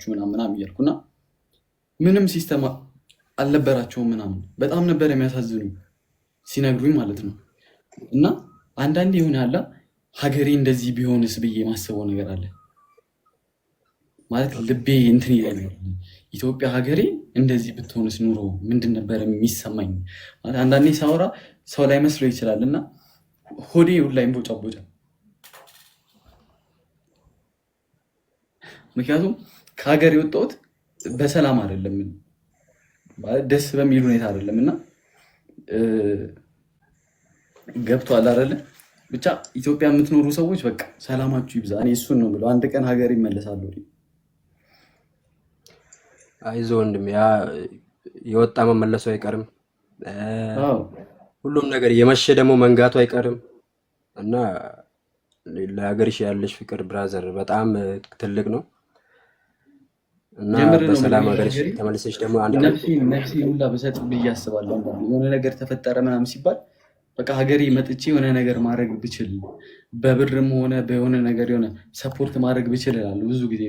ምናምን ምናምን እያልኩ እና ምንም system አልነበራቸውም ምናምን፣ በጣም ነበር የሚያሳዝኑ ሲነግሩኝ ማለት ነው። እና አንዳንዴ የሆነ ያለ ሀገሬ እንደዚህ ቢሆንስ ብዬ ማስበው ነገር አለ። ማለት ልቤ እንትን ይለኛል። ኢትዮጵያ ሀገሬ እንደዚህ ብትሆንስ ኑሮ ምንድን ነበር የሚሰማኝ? ማለት አንዳንዴ ሳወራ ሰው ላይ መስሎ ይችላል እና ሆዴ ሁላ ይንቦጫቦጫል። ምክንያቱም ከሀገር የወጣሁት በሰላም አይደለም፣ ማለት ደስ በሚል ሁኔታ አይደለም እና ገብቷል አይደለ? ብቻ ኢትዮጵያ የምትኖሩ ሰዎች በቃ ሰላማችሁ ይብዛ። እኔ እሱን ነው የምለው። አንድ ቀን ሀገር ይመለሳሉ። አይዞህ ወንድም፣ ያ የወጣ መመለሱ አይቀርም። ሁሉም ነገር የመሸ ደግሞ መንጋቱ አይቀርም እና ለሀገርሽ ያለሽ ፍቅር brother በጣም ትልቅ ነው እና በሰላም ሀገርሽ ተመልሰሽ ደግሞ አንድ ቀን ነፍሴን ሁላ ብሰጥ ብዬ አስባለሁ። የሆነ ነገር ተፈጠረ ምናምን ሲባል በቃ ሀገሬ መጥቼ የሆነ ነገር ማድረግ ብችል፣ በብርም ሆነ በሆነ ነገር የሆነ support ማድረግ ብችል እላለሁ ብዙ ጊዜ።